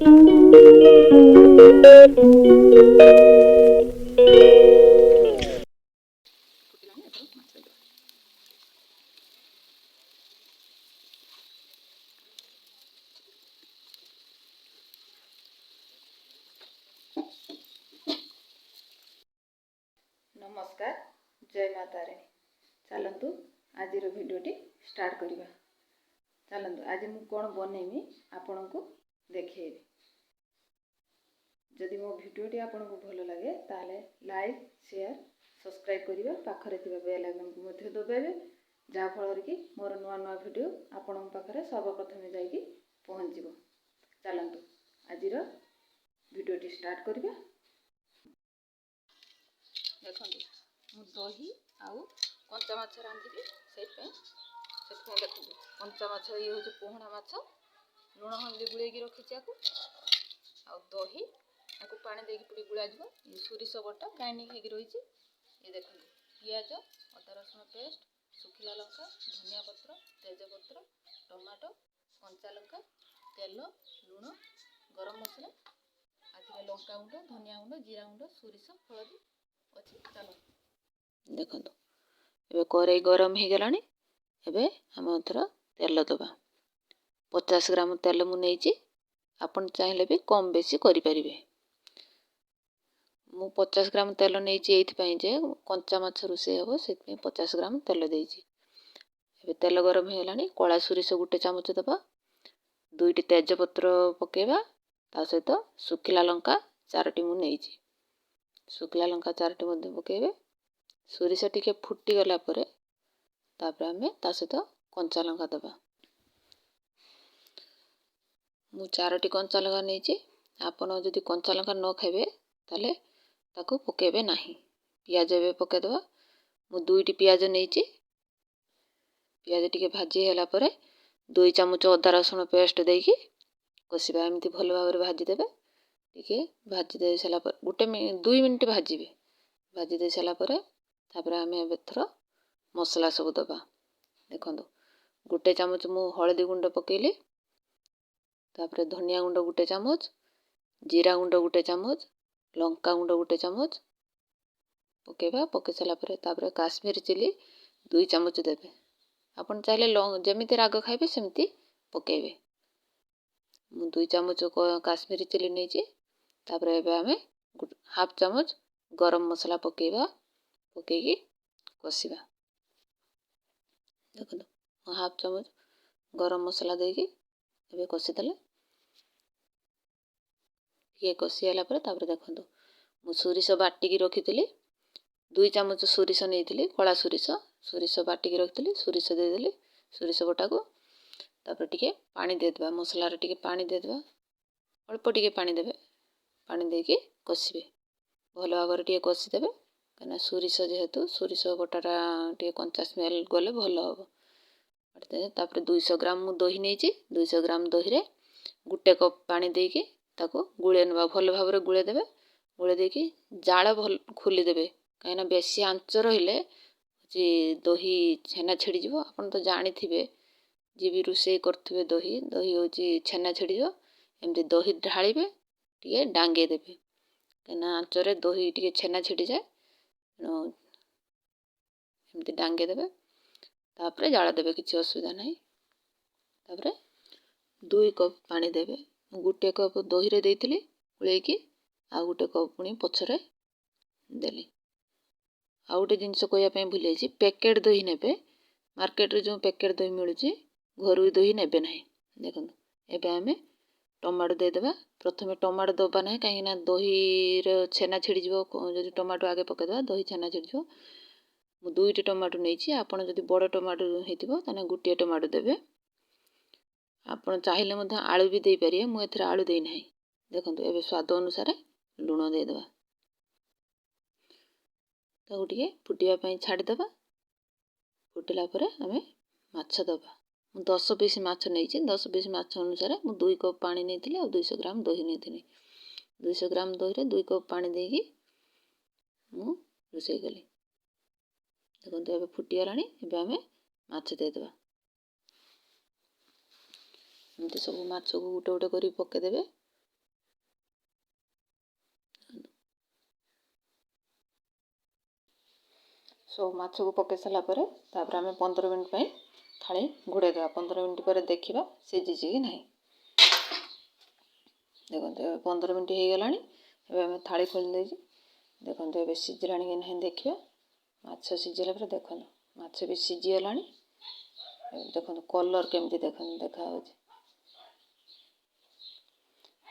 ଫୁଟିଲାଣି, ଏଥର ମାଛ ଦେଇଦେବା। ନମସ୍କାର, ଜୟ ମା ତାରିଣୀ। ଚାଲନ୍ତୁ, ଆଜିର ଭିଡ଼ିଓଟି ଷ୍ଟାର୍ଟ କରିବା। ଚାଲନ୍ତୁ, ଆଜି ମୁଁ କ'ଣ ବନେଇବି ଆପଣଙ୍କୁ ଦେଖେଇବି। ଯଦି ମୋ ଭିଡ଼ିଓଟି ଆପଣଙ୍କୁ ଭଲ ଲାଗେ, ତାହେଲେ ଲାଇକ୍, ସେୟାର, ସବସ୍କ୍ରାଇବ୍ କରିବା, ପାଖରେ ଥିବା ବେଲ୍ ଆଇକନ୍କୁ ମଧ୍ୟ ଦବାଇବେ, ଯାହାଫଳରେ କି ମୋର ନୂଆ ନୂଆ ଭିଡ଼ିଓ ଆପଣଙ୍କ ପାଖରେ ସର୍ବପ୍ରଥମେ ଯାଇକି ପହଞ୍ଚିବ। ଚାଲନ୍ତୁ, ଆଜିର ଭିଡ଼ିଓଟି ଷ୍ଟାର୍ଟ କରିବା। ଦେଖନ୍ତୁ, ମୁଁ ଦହି ଆଉ କଞ୍ଚା ମାଛ ରାନ୍ଧିବି। ସେଥିପାଇଁ ଦେଖନ୍ତୁ, କଞ୍ଚା ମାଛ, ଇଏ ହେଉଛି ପୋହଣା ମାଛ। ଲୁଣ ହଳଦୀ ଗୋଳେଇକି ରଖିଛି ଆକୁ। ଆଉ ଦହି, ଆକୁ ପାଣି ଦେଇକି ପୁଣି ଗୁଳାଯିବ। ଇଏ ସୋରିଷ ବଟା ଗ୍ରାଇଣ୍ଡିଙ୍ଗ ହେଇକି ରହିଛି। ଇଏ ଦେଖନ୍ତୁ, ପିଆଜ, ଅଦା ରସୁଣ ପେଷ୍ଟ, ଶୁଖିଲା ଲଙ୍କା, ଧନିଆ ପତ୍ର, ତେଜପତ୍ର, ଟମାଟୋ, କଞ୍ଚା ଲଙ୍କା, ତେଲ, ଲୁଣ, ଗରମ ମସଲା, ଏଥିରେ ଲଙ୍କା ଗୁଣ୍ଡ, ଧନିଆ ଗୁଣ୍ଡ, ଜିରା ଗୁଣ୍ଡ, ସୋରିଷ, ହଳଦୀ ଅଛି। ଚାଲନ୍ତୁ, ଦେଖନ୍ତୁ, ଏବେ କରେଇ ଗରମ ହେଇଗଲାଣି। ଏବେ ଆମେ ଏଥର ତେଲ ଦେବା। 50 ଗ୍ରାମ ତେଲ ମୁଁ ନେଇଛି। ଆପଣ ଚାହିଁଲେ ବି କମ୍ ବେଶୀ କରିପାରିବେ। ମୁଁ 50 ଗ୍ରାମ ତେଲ ନେଇଛି ଏଇଥିପାଇଁ ଯେ କଞ୍ଚା ମାଛ ରୋଷେଇ ହେବ, ସେଥିପାଇଁ 50 ଗ୍ରାମ ତେଲ ଦେଇଛି। ଏବେ ତେଲ ଗରମ ହେଇଗଲାଣି। କଳା ସୋରିଷ ଗୋଟେ ଚାମଚ ଦେବା, ଦୁଇଟି ତେଜପତ୍ର ପକାଇବା, ତା ସହିତ ଶୁଖିଲା ଲଙ୍କା ଚାରୋଟି ମୁଁ ନେଇଛି। ଶୁଖିଲା ଲଙ୍କା ଚାରୋଟି ମଧ୍ୟ ପକାଇବେ। ସୋରିଷ ଟିକେ ଫୁଟିଗଲା ପରେ ତାପରେ ଆମେ ତା ସହିତ କଞ୍ଚା ଲଙ୍କା ଦେବା। ମୁଁ ଚାରୋଟି କଞ୍ଚା ଲଙ୍କା ନେଇଛି। ଆପଣ ଯଦି କଞ୍ଚା ଲଙ୍କା ନ ଖାଇବେ, ତାହେଲେ ତାକୁ ପକାଇବେ ନାହିଁ। ପିଆଜ ଏବେ ପକାଇଦେବା। ମୁଁ ଦୁଇଟି ପିଆଜ ନେଇଛି। ପିଆଜ ଟିକେ ଭାଜି ହେଲା ପରେ 2 ଚାମଚ ଅଦା ରସୁଣ ପେଷ୍ଟ ଦେଇକି କଷିବା। ଏମିତି ଭଲ ଭାବରେ ଭାଜିଦେବେ। ଟିକେ ଭାଜି ଦେଇ ସାରିଲା ପରେ, 1-2 ମିନିଟ୍ ଭାଜିବେ। ଭାଜି ଦେଇ ସାରିଲା ପରେ ତାପରେ ଆମେ ଏବେ ଏଥର ମସଲା ସବୁ ଦେବା। ଦେଖନ୍ତୁ, ଗୋଟେ ଚାମଚ ମୁଁ ହଳଦୀ ଗୁଣ୍ଡ ପକାଇଲି। ତାପରେ ଧନିଆ ଗୁଣ୍ଡ ଗୋଟେ ଚାମଚ, ଜିରା ଗୁଣ୍ଡ ଗୋଟେ ଚାମଚ, ଲଙ୍କା ଗୁଣ୍ଡ ଗୋଟେ ଚାମଚ ପକାଇବା। ପକାଇ ସାରିଲା ପରେ ତାପରେ କାଶ୍ମୀର ଚିଲି 2 ଚାମଚ ଦେବେ। ଆପଣ ଚାହିଁଲେ ଯେମିତି ରାଗ ଖାଇବେ, ସେମିତି ପକାଇବେ। ମୁଁ 2 ଚାମଚ କାଶ୍ମୀର ଚିଲି ନେଇଛି। ତାପରେ ଏବେ ଆମେ ହାଫ୍ ଚାମଚ ଗରମ ମସଲା ପକାଇବା। ପକାଇକି କଷିବା। ଦେଖନ୍ତୁ, ମୁଁ ହାଫ୍ ଚାମଚ ଗରମ ମସଲା ଦେଇକି ଏବେ କଷିଦେଲେ। ଟିକେ କଷି ହେଲା ପରେ ତାପରେ ଦେଖନ୍ତୁ, ମୁଁ ସୋରିଷ ବାଟିକି ରଖିଥିଲି। 2 ଚାମଚ ସୋରିଷ ନେଇଥିଲି, କଳା ସୋରିଷ। ସୋରିଷ ବାଟିକି ରଖିଥିଲି, ସୋରିଷ ଦେଇଦେଲି ସୋରିଷ ବଟାକୁ। ତାପରେ ଟିକେ ପାଣି ଦେଇଦେବା। ମସଲାରେ ଟିକେ ପାଣି ଦେଇଦେବା। ଅଳ୍ପ ଟିକେ ପାଣି ଦେବେ। ପାଣି ଦେଇକି କଷିବେ। ଭଲ ଭାବରେ ଟିକେ କଷିଦେବେ, କାହିଁକିନା ସୋରିଷ ଯେହେତୁ, ସୋରିଷ ବଟାଟା ଟିକେ କଞ୍ଚା ସ୍ମେଲ୍ ଗଲେ ଭଲ ହେବ। ତାପରେ 200 ଗ୍ରାମ ମୁଁ ଦହି ନେଇଛି। 200 ଗ୍ରାମ ଦହିରେ ଗୋଟେ କପ୍ ପାଣି ଦେଇକି ତାକୁ ଗୋଳେଇ ନେବା। ଭଲ ଭାବରେ ଗୋଳେଇ ଦେବେ। ଗୋଳେଇ ଦେଇକି ଜାଳ ଭଲ ଖୋଲିଦେବେ, କାହିଁକିନା ବେଶୀ ଆଞ୍ଚ ରହିଲେ ହେଉଛି ଦହି ଛେନା ଛିଡ଼ିଯିବ। ଆପଣ ତ ଜାଣିଥିବେ, ଯିଏ ବି ରୋଷେଇ କରୁଥିବେ, ଦହି ହେଉଛି ଛେନା ଛିଡ଼ିଯିବ। ଏମିତି ଦହି ଢାଳିବେ, ଟିକେ ଡାଙ୍ଗେଇ ଦେବେ, କାହିଁକିନା ଆଞ୍ଚରେ ଦହି ଟିକେ ଛେନା ଛିଡ଼ିଯାଏ। ତେଣୁ ଏମିତି ଡାଙ୍ଗେଇ ଦେବେ, ତାପରେ ଜାଳ ଦେବେ, କିଛି ଅସୁବିଧା ନାହିଁ। ତାପରେ 2 କପ୍ ପାଣି ଦେବେ। ମୁଁ ଗୋଟେ କପ୍ ଦହିରେ ଦେଇଥିଲି ଗୋଳେଇକି, ଆଉ ଗୋଟେ କପ୍ ପୁଣି ପଛରେ ଦେଲି। ଆଉ ଗୋଟେ ଜିନିଷ କହିବା ପାଇଁ ଭୁଲିଯାଇଛି, ପ୍ୟାକେଟ୍ ଦହି ନେବେ। ମାର୍କେଟରେ ଯେଉଁ ପ୍ୟାକେଟ୍ ଦହି ମିଳୁଛି, ଘରୋଇ ଦହି ନେବେ ନାହିଁ। ଦେଖନ୍ତୁ, ଏବେ ଆମେ ଟମାଟୋ ଦେଇଦେବା। ପ୍ରଥମେ ଟମାଟୋ ଦେବା ନାହିଁ, କାହିଁକିନା ଦହିର ଛେନା ଛିଡ଼ିଯିବ। ଯଦି ଟମାଟୋ ଆଗେ ପକାଇଦେବା, ଦହି ଛେନା ଛିଡ଼ିଯିବ। ମୁଁ ଦୁଇଟି ଟମାଟୋ ନେଇଛି। ଆପଣ ଯଦି ବଡ଼ ଟମାଟୋ ହେଇଥିବ, ତାହେଲେ ଗୋଟିଏ ଟମାଟୋ ଦେବେ। ଆପଣ ଚାହିଁଲେ ମଧ୍ୟ ଆଳୁ ବି ଦେଇପାରିବେ। ମୁଁ ଏଥିରେ ଆଳୁ ଦେଇନାହିଁ। ଦେଖନ୍ତୁ, ଏବେ ସ୍ୱାଦ ଅନୁସାରେ ଲୁଣ ଦେଇଦେବା। ତାକୁ ଟିକେ ଫୁଟିବା ପାଇଁ ଛାଡ଼ିଦେବା। ଫୁଟିଲା ପରେ ଆମେ ମାଛ ଦେବା। ମୁଁ 10 ପିସ୍ ମାଛ ନେଇଛି। 10 ପିସ୍ ମାଛ ଅନୁସାରେ ମୁଁ 2 କପ୍ ପାଣି ନେଇଥିଲି ଆଉ 200 ଗ୍ରାମ ଦହି ନେଇଥିଲି। 200 ଗ୍ରାମ ଦହିରେ 2 କପ୍ ପାଣି ଦେଇକି ମୁଁ ରୋଷେଇ କଲି। ଦେଖନ୍ତୁ, ଏବେ ଫୁଟିଗଲାଣି। ଏବେ ଆମେ ମାଛ ଦେଇଦେବା। ଏମିତି ସବୁ ମାଛକୁ ଗୋଟେ ଗୋଟେ କରି ପକାଇଦେବେ। ସବୁ ମାଛକୁ ପକାଇ ସାରିଲା ପରେ ତାପରେ ଆମେ 15 ମିନିଟ୍ ପାଇଁ ଥାଳି ଘୋଡ଼େଇ ଦେବା। 15 ମିନିଟ୍ ପରେ ଦେଖିବା ସିଝିଛି କି ନାହିଁ। ଦେଖନ୍ତୁ, ଏବେ 15 ମିନିଟ୍ ହେଇଗଲାଣି। ଏବେ ଆମେ ଥାଳି ଖୋଲି ଦେଇଛି। ଦେଖନ୍ତୁ, ଏବେ ସିଝିଲାଣି କି ନାହିଁ ଦେଖିବା। ମାଛ ସିଝିଲା ପରେ ଦେଖନ୍ତୁ, ମାଛ ବି ସିଝିଗଲାଣି। ଦେଖନ୍ତୁ, କଲର୍ କେମିତି ଦେଖନ୍ତୁ ଦେଖାହେଉଛି।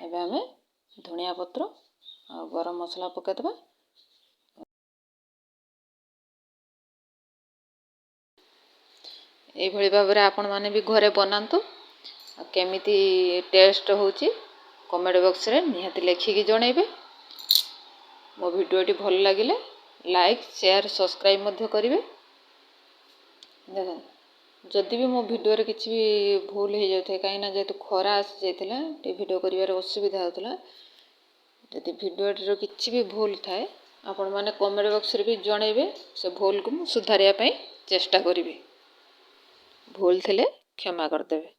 ଏବେ ଆମେ ଧନିଆ ପତ୍ର ଆଉ ଗରମ ମସଲା ପକାଇଦେବା। ଏଇଭଳି ଭାବରେ ଆପଣମାନେ ବି ଘରେ ବନାନ୍ତୁ ଆଉ କେମିତି ଟେଷ୍ଟ ହେଉଛି କମେଣ୍ଟ ବକ୍ସରେ ନିହାତି ଲେଖିକି ଜଣାଇବେ। ମୋ ଭିଡ଼ିଓଟି ଭଲ ଲାଗିଲେ ଲାଇକ୍, ସେୟାର, ସବସ୍କ୍ରାଇବ୍ ମଧ୍ୟ କରିବେ। ଦେଖନ୍ତୁ, ଯଦି ବି ମୋ ଭିଡ଼ିଓରେ କିଛି ବି ଭୁଲ ହେଇଯାଉଥାଏ, କାହିଁକିନା ଯେହେତୁ ଖରା ଆସିଯାଇଥିଲା, ଟିକେ ଭିଡ଼ିଓ କରିବାରେ ଅସୁବିଧା ହେଉଥିଲା, ଯଦି ଭିଡ଼ିଓଟିର କିଛି ବି ଭୁଲ ଥାଏ, ଆପଣମାନେ କମେଣ୍ଟ ବକ୍ସରେ ବି ଜଣାଇବେ। ସେ ଭୁଲକୁ ମୁଁ ସୁଧାରିବା ପାଇଁ ଚେଷ୍ଟା କରିବି। ଭୁଲ ଥିଲେ କ୍ଷମା କରିଦେବେ।